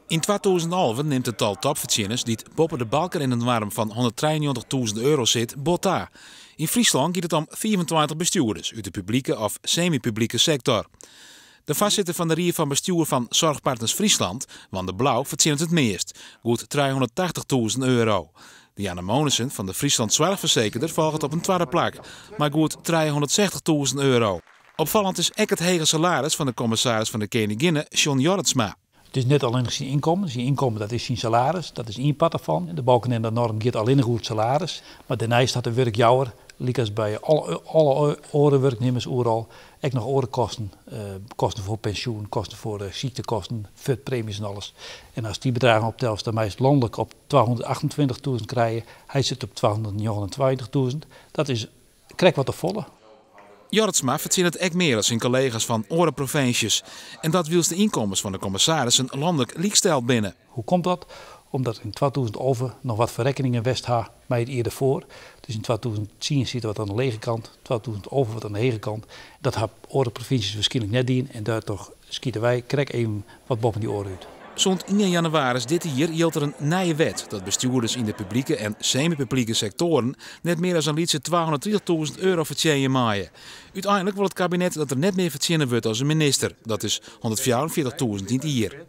Yn 2011 nimt it tal topfertsjinners dy't boppe de balkenende noarm fan €193.000 sit, bot ta. Yn Fryslân giet it om 25 bestjoerders út de publike of semi-publike sektor. De foarsitter fan de rie fan bestjoer fan Zorgpartners Friesland, Wanda Blaauw, fertsjinnet it meast, goed €380.000. Diana Monissen fan de Friesland Soarchfersekerder folget op in twadde plak, mei goed €360.000. Opfallend is ek it hege salaris fan de kommissaris fan de Keninginne, John Jorritsma. It is net allinnich syn ynkommen. Syn ynkommen, dat is syn salaris, dat is ien part derfan. De balkenende norm giet allinnich oer it salaris. Mar dêrneist hat de wurkjouwer, lykas by alle oare wurknimmers oeral, ek noch oare kosten. Kosten foar pensjoen, kosten foar syktekosten, futpreemjes en alles. En ast dy bedragen optelst, dan meist lanlik op 228.000 krije. Hy sit op 229.000. Dat is krekt wat te folle. Jorritsma fertsjinnet ek mear as syn kollega's fan oare provinsjes. En dat wylst de ynkommens fan de kommissarissen lanlik lyksteld binne. Hoe komt dat? Omdat yn 2011 noch wat ferrekkeningen west ha mei it jier derfoar. Dus yn 2010 siet er wat oan de lege kant, 2011 wat oan de hege kant. Dat ha oare provinsjes wierskynlik net dien en dêrtroch skiete wy krekt even wat boppe dy oaren út. Sûnt 1 jannewaris dit jier jildt der in nije wet dat bestjoerders yn de publike en semi-publike sektoaren net mear as in lytse €230.000 fertsjinje meie. Uteinlik wol it kabinet dat der net mear fertsjinne wurdt as in minister. Dat is 144.000 yn it jier.